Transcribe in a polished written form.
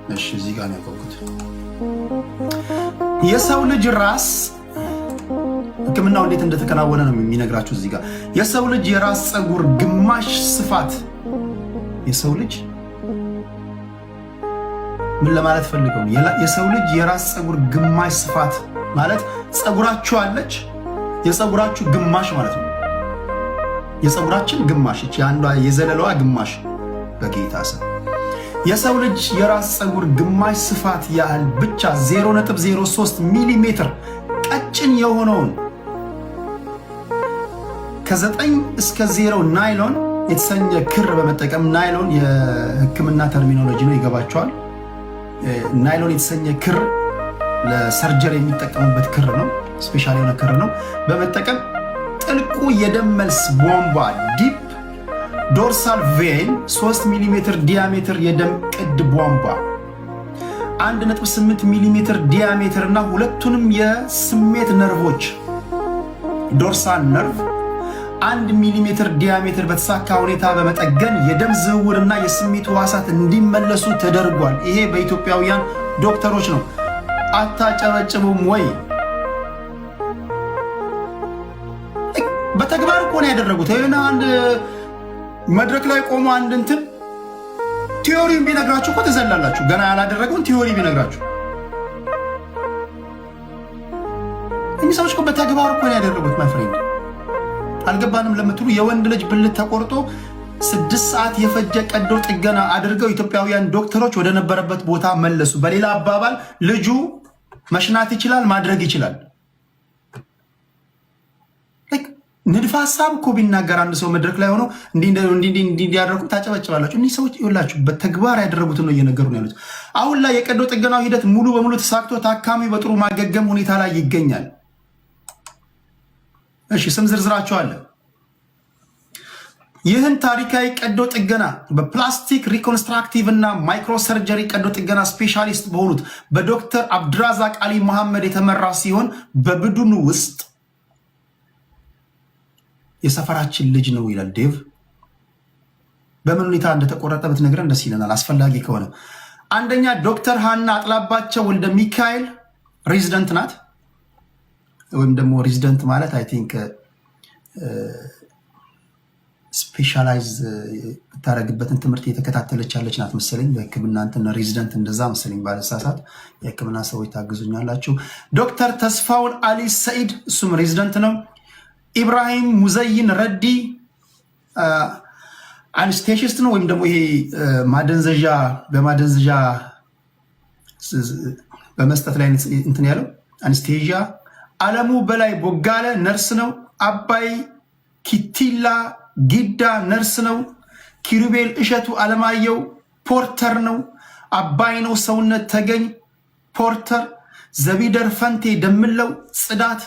እሺ፣ እዚህ ጋር ነው ያቆምኩት። የሰው ልጅ ራስ ህክምናው እንዴት እንደተከናወነ ነው የሚነግራችሁ እዚህ ጋር። የሰው ልጅ የራስ ፀጉር ግማሽ ስፋት፣ የሰው ልጅ ምን ለማለት ፈልገው ነው? የሰው ልጅ የራስ ፀጉር ግማሽ ስፋት ማለት ፀጉራችሁ አለች፣ የፀጉራችሁ ግማሽ ማለት ነው። የፀጉራችን ግማሽ፣ እቺ አንዷ የዘለለዋ ግማሽ፣ በጌታ ስም፣ የሰው ልጅ የራስ ፀጉር ግማሽ ስፋት ያህል ብቻ 0.03 ሚሊ ሜትር ቀጭን የሆነውን ከ9 እስከ 0 nylon የተሰኘ ክር በመጠቀም፣ nylon የሕክምና terminology ነው፣ ይገባችኋል። Nylon የተሰኘ ክር ለ surgery የሚጠቀሙበት ክር ነው፣ special የሆነ ክር ነው። በመጠቀም ጥልቁ የደም መልስ ቧንቧ deep dorsal vein 3 ሚሜ diameter የደም ቅድ ቧንቧ 1.8 ሚሜ diameter እና ሁለቱንም የስሜት ነርቮች dorsal nerve 1 ሚሊሜትር diameter በተሳካ ሁኔታ በመጠገን የደም ዝውውርና የስሜት ህዋሳት እንዲመለሱ ተደርጓል። ይሄ በኢትዮጵያውያን ዶክተሮች ነው። አታጨበጭቡም ወይ? በተግባር እኮ ነው ያደረጉት። ይሄን አንድ መድረክ ላይ ቆሞ አንድ እንትን theory ውን ቢነግራችሁ እኮ ትዘላላችሁ። ገና ያላደረገውን theory ቢነግራችሁ፣ እኚህ ሰዎች እኮ በተግባር እኮ ነው ያደረጉት። My friend፣ አልገባንም ለምትሉ፣ የወንድ ልጅ ብልት ተቆርጦ 6 ሰዓት የፈጀ ቀዶ ጥገና አድርገው ኢትዮጵያውያን ዶክተሮች ወደ ነበረበት ቦታ መለሱ። በሌላ አባባል ልጁ መሽናት ይችላል፣ ማድረግ ይችላል። ንድፈ ሀሳብ እኮ ቢናገር አንድ ሰው መድረክ ላይ ሆኖ እንዲህ እንዲህ እንዲያደርጉ ታጨበጭባላችሁ። እኒህ ሰዎች ይኸውላችሁ በተግባር ያደረጉትን ነው እየነገሩ ነው ያሉት። አሁን ላይ የቀዶ ጥገናው ሂደት ሙሉ በሙሉ ተሳክቶ ታካሚ በጥሩ ማገገም ሁኔታ ላይ ይገኛል። እሺ፣ ስም ዝርዝራቸው አለ። ይህን ታሪካዊ ቀዶ ጥገና በ plastic reconstructive እና microsurgery ቀዶ ጥገና specialist በሆኑት በዶክተር አብድራዛቅ አሊ መሐመድ የተመራ ሲሆን በቡድኑ ውስጥ፣ የሰፈራችን ልጅ ነው ይላል ዴቭ። በምን ሁኔታ እንደተቆረጠ ብትነግረን ደስ ይለናል፣ አስፈላጊ ከሆነ። አንደኛ ዶክተር ሀና አጥላባቸው ወልደ ሚካኤል resident ናት። ወይም ደግሞ resident ማለት I think specialize የምታደርግበትን ትምህርት እየተከታተለች ያለች ናት መሰለኝ። በሕክምና እንትን resident እንደዛ መሰለኝ፣ ባልሳሳት የሕክምና ሰዎች ታግዙኛላችሁ። ዶክተር ተስፋውን አሊ ሰኢድ እሱም resident ነው። ኢብራሂም ሙዘይን ረዲ anesthetist ነው፣ ወይም ደግሞ ይሄ ማደንዘዣ በማደንዘዣ በመስጠት ላይ እንትን ያለው anesthesia። አለሙ በላይ ቦጋለ ነርስ ነው። አባይ ኪቲላ ጊዳ ነርስ ነው። ኪሩቤል እሸቱ አለማየሁ porter ነው። አባይነው ሰውነት ተገኝ porter። ዘቢደር ፈንቴ ደምለው ጽዳት።